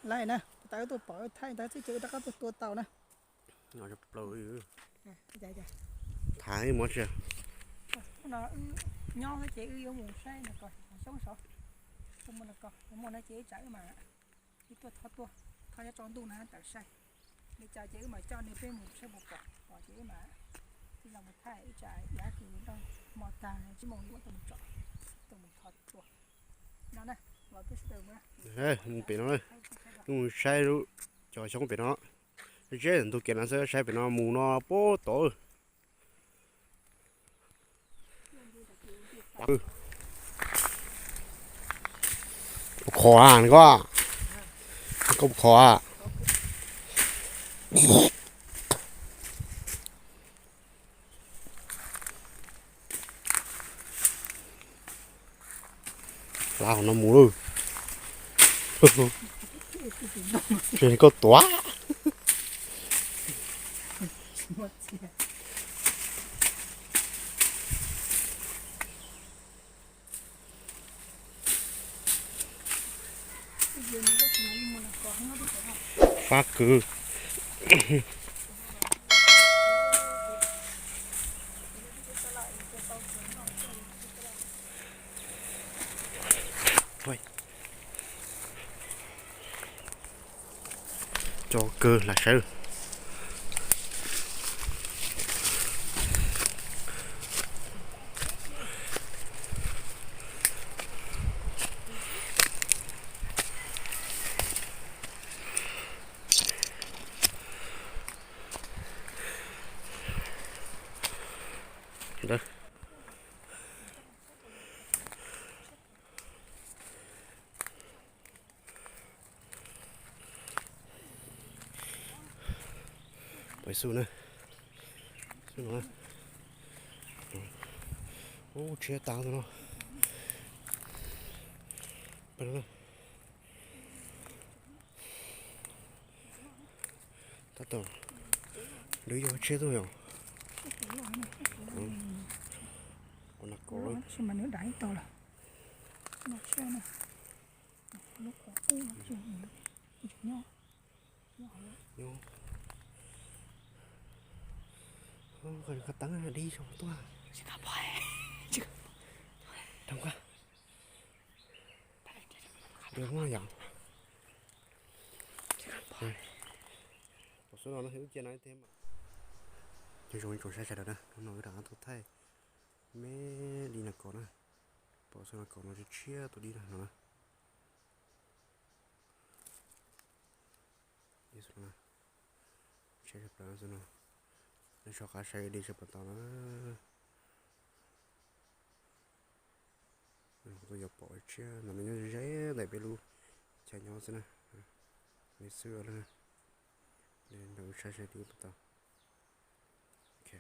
Laij na, tas wb tuaj pom wb thaij tas txij ces wb rov qab tuaj tua tau na. Thav ib mov tsi. No wb nyob ces wb yuav mus saib no ko xyoob saud. Tuaj muaj no ko, muaj no ces wb tsam wb mam li tuaj thov tuaj, thov nyob tsaus ntuj na tawm saib. Li cas ces wb mam coj nej peb mus saib puas pom, pom ces wb mam li los mus thaij ib tsam yav kws noj hmo tag tsib moos yuav tuaj mus tsom, tuaj mus thov tuaj. No na, los peb sawv daws mus na. Mus pem no na, wb mus saib lub cov xyoob pem no. Zeb ntug kev no xwb, saib pem no mus no puag tod. Puas khov a koj? Koj puas khov a? Hla qhov no mus lawm. Ces koj tuav. Fab kwv. Cov kawg lam saib. Pais xu na. Xu no. Ub, tshiab tas tus no. Pais no na. Tab tom lwv yog tshiab tuaj yog. Ua nas kos lawm. Nyob, nyob, nyob. Qhov teeb dib zoo tuaj. Rau nqaj. Dej muaj yom. Pom xub no no cia no thiab mas. Nyob zoo ib tsoom saib sawv daws na, hnub no wb rov qab tuaj thaij me dib nas kos na. Pom xub nas kos no tshiab tshiab tus dib na no na. Saib tshaj plaws xwb no. Nej soj qab saib dib tshaj plaws tau na. Tuaj yuav pom tshiab ntawm no nyob ze ze ntawm peb lub chaw nyob xwb na. Li xwb na. Ntawm saib saib dib puas tau. Ok.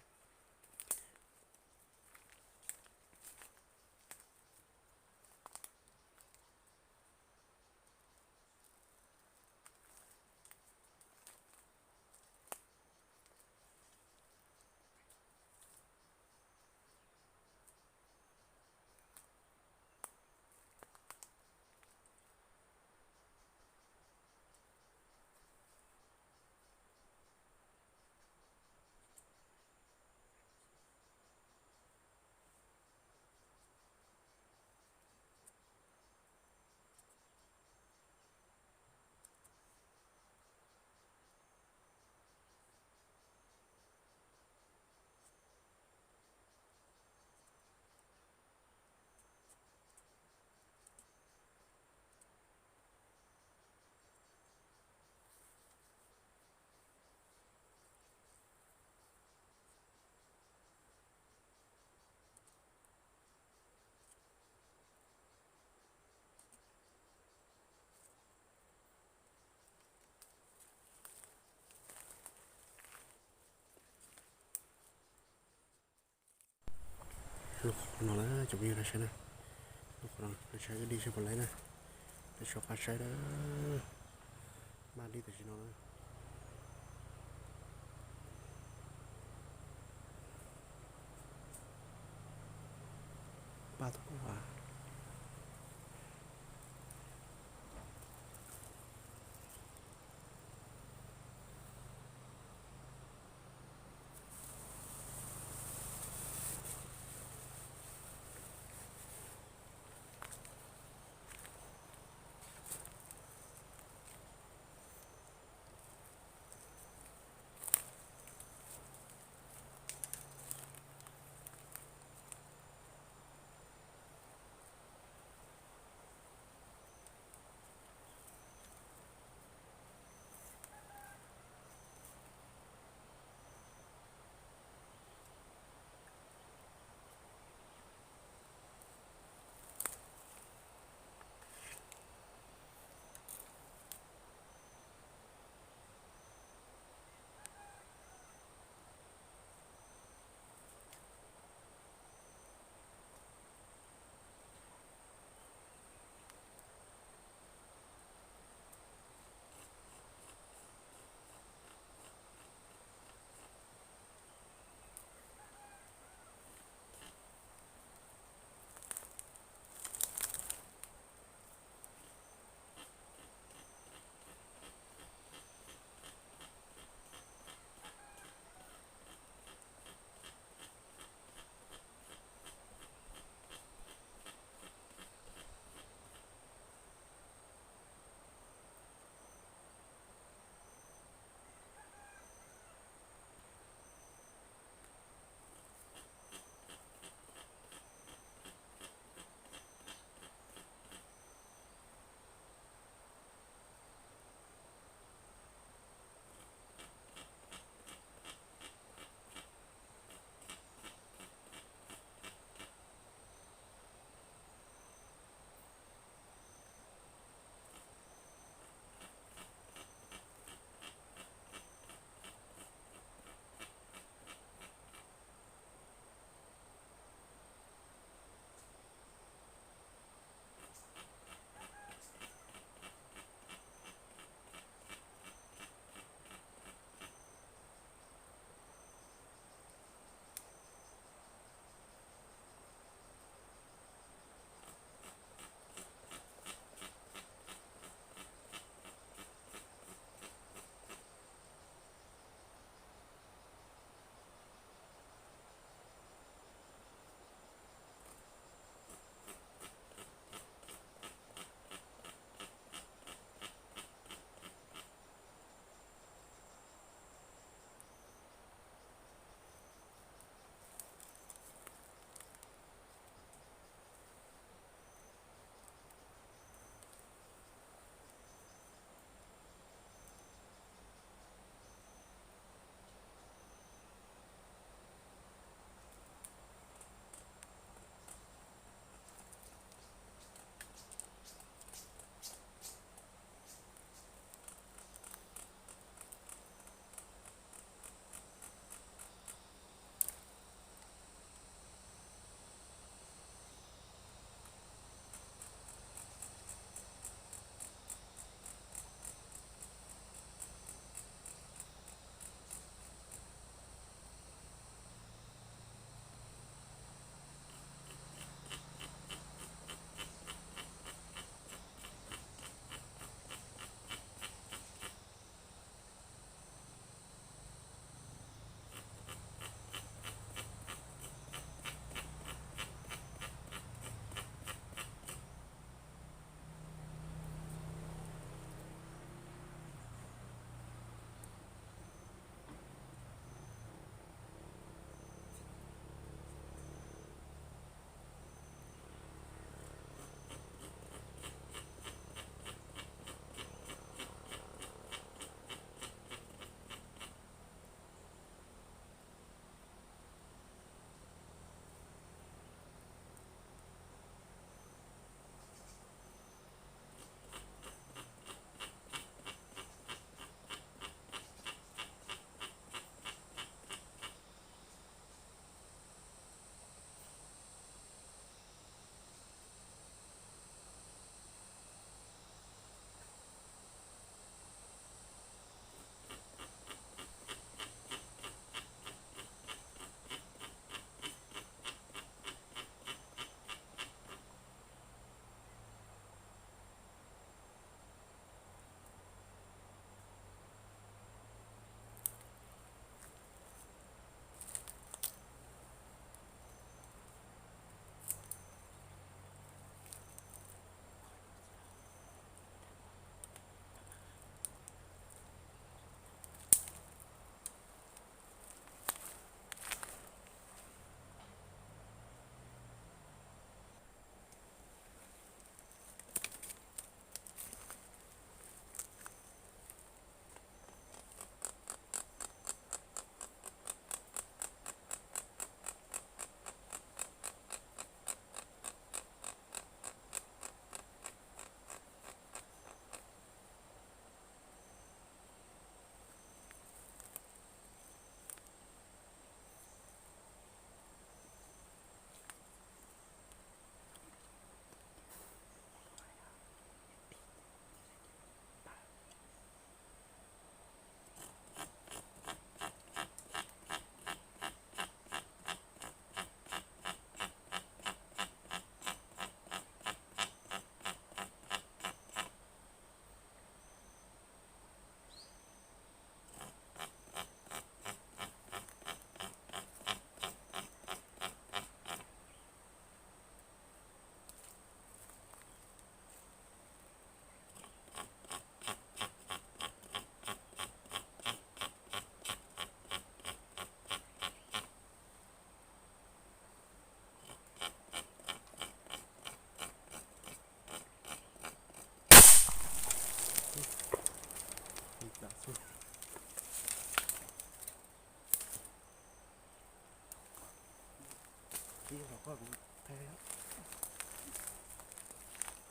Lub qhov no na cov phooj ywg na saib na. Lub qhov no saib dib saib puas laib na. Peb soj qab saib na. Maj dib tam sim no na. Paj tus kuj vas.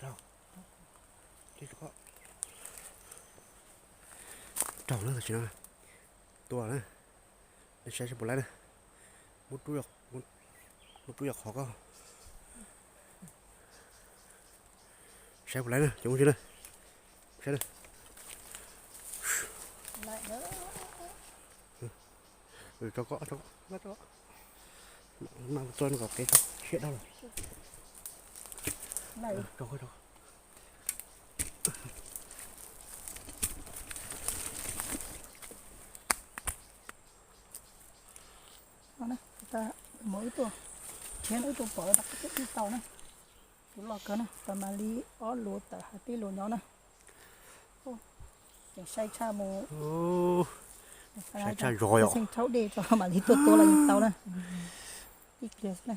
Raug, raug na, tam sim no tua na, nej saib saib puas laib na, muab rub yog qhov ko, saib puas laib na, cov ub na, saib na. Tso ko, tso ko, tso ko. Mas tso kom kev siab dab los. Tso ko, tso ko. Mus wb tuaj, thiab wb tuaj pom rov qab tuaj wb tau na. Tus loj kawg na, tau mas li ob lus tawm hais peb lus nyob na. Ces saib tshaj mus, saib tshaj zog yom, xeej tshaj dej tso mam li tuaj tua los yeej tau na.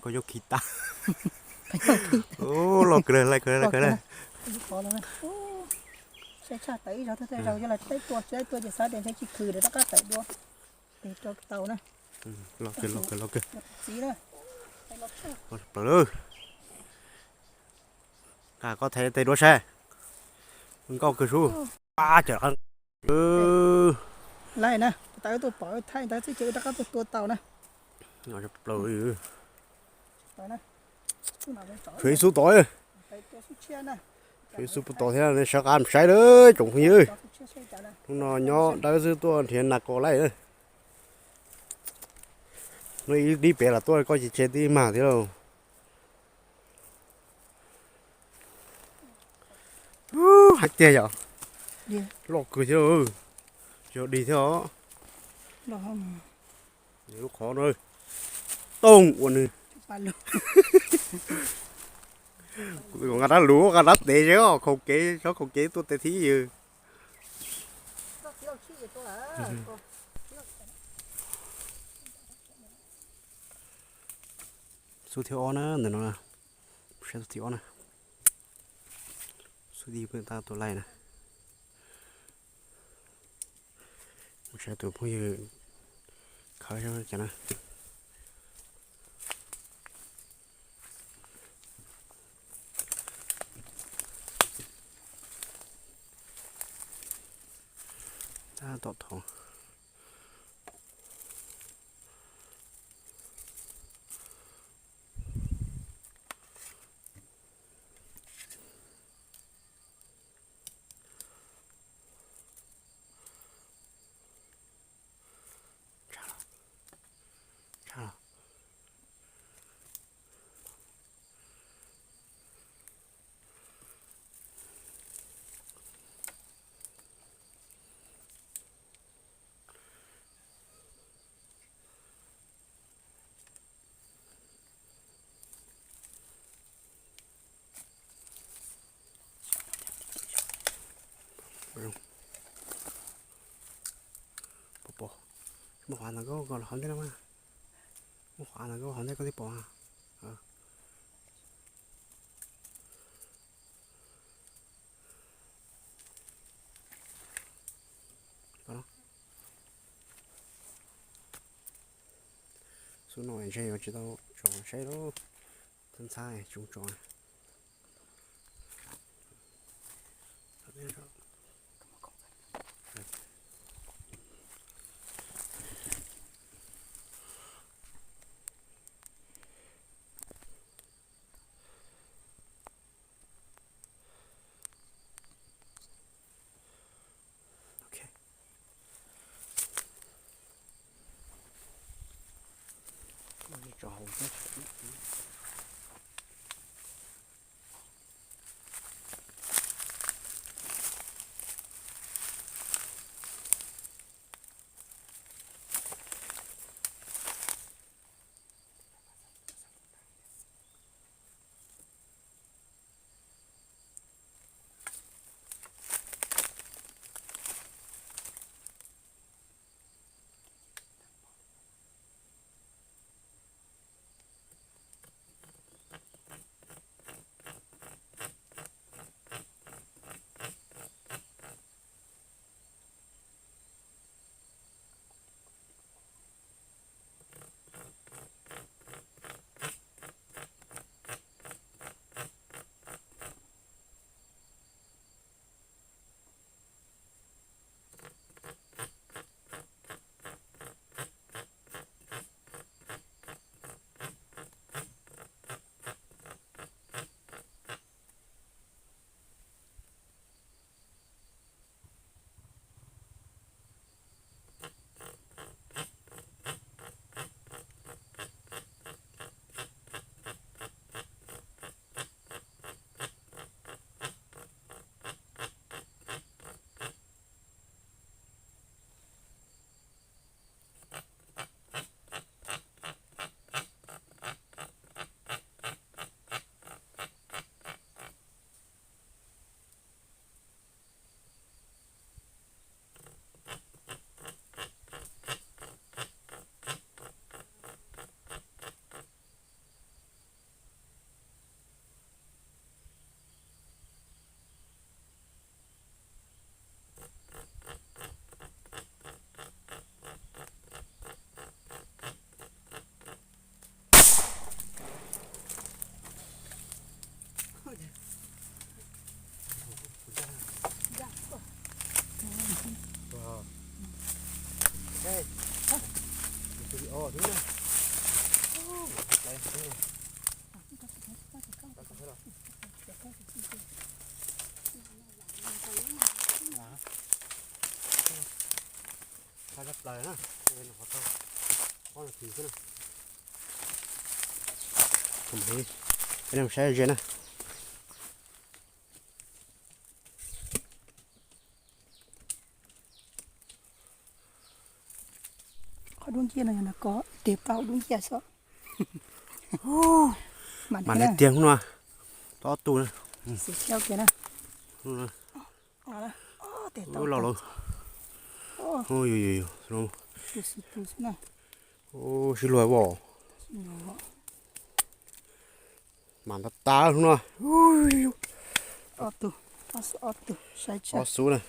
Koj nyob khi tag. Loj kawg, loj kawg, loj kawg na. Saib tshaj tawm ib zaug thawj thawj zaug yog los teb tua, teb tua ces xav tias ntshe tsis khwv rov qab tawm dua. Tes rau tau na. Loj kawg, loj kawg, loj kawg. Txiv na. Plaws lawm. Nqa koj thaij tej duab saib. Nkauj kawg sub. Pab cawm qab. Laij na, tau tuaj pom thaij ntawd xwb ces rov qab tuaj tua tau na. Plaws. Tshuav ib xub tod, tshuav ib xub puag tod thiab, nej sawv qab saib lawm tsoom phooj ywg. Hnub no nyob dawb xwb tuaj nrhiav nas kos laij na. Hnub ib dib pem los tuaj koj ces tshe tib mag thiab lauj. Hais tiag yom. Loj kawg thiab, tsis yog dig thiab os. Lub qhov no tooj ua nws. Nqa rab lus nqa rab tev seb khaus kev, tsob khaus kev tuaj tes thib ywg. Xub thib ob na, ntawm no, saib xub thib ob na. Xub thib peb tab tua laij na. Mus saib tus phooj ywg khawb cas na. Tab tom thov. Tshaj los, tshaj los. Pom, pom. Muaj qhov ntawd koj los hov ntej no mas. Muaj qhov ntawd koj hov ntej koj thiaj pom. Xub no ntshe yuav tsis tau tso saib lauj. Ntxhab ntxhab tsoom tso. Ok. Tso hauv thiab. Plaws na, qhov tau ob nas this xwb na. Peb saib ze na. Qhov dub nciab no yog nws kov tes tau dub nciab xwb. Mas ntev tiag hnub no, tau ob tug na. Xim thiab kiag na. Hnub no. Ub, los los. Ub, sib luag vos. Mas ntau tas hnub no. Ob tug, ob tug, saib tsam. Ob xub na.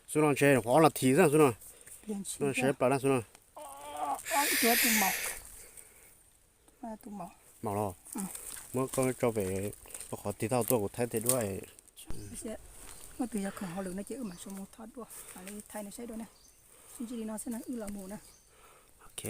Xub no ntshe qhov ob nas this xwb xub no. Xub no saib plaws na xub no. Tus maum. Maum los. Muab koj tso pem, koj qhov tig tau tuaj kuv thaij tej duab. Muaj tus yog khoom hauj lwm no ces wb mam sib mus thov dua, mam li thaij nws saib dua na. Sib ntsib li no xwb na, wb los mus na. Ok.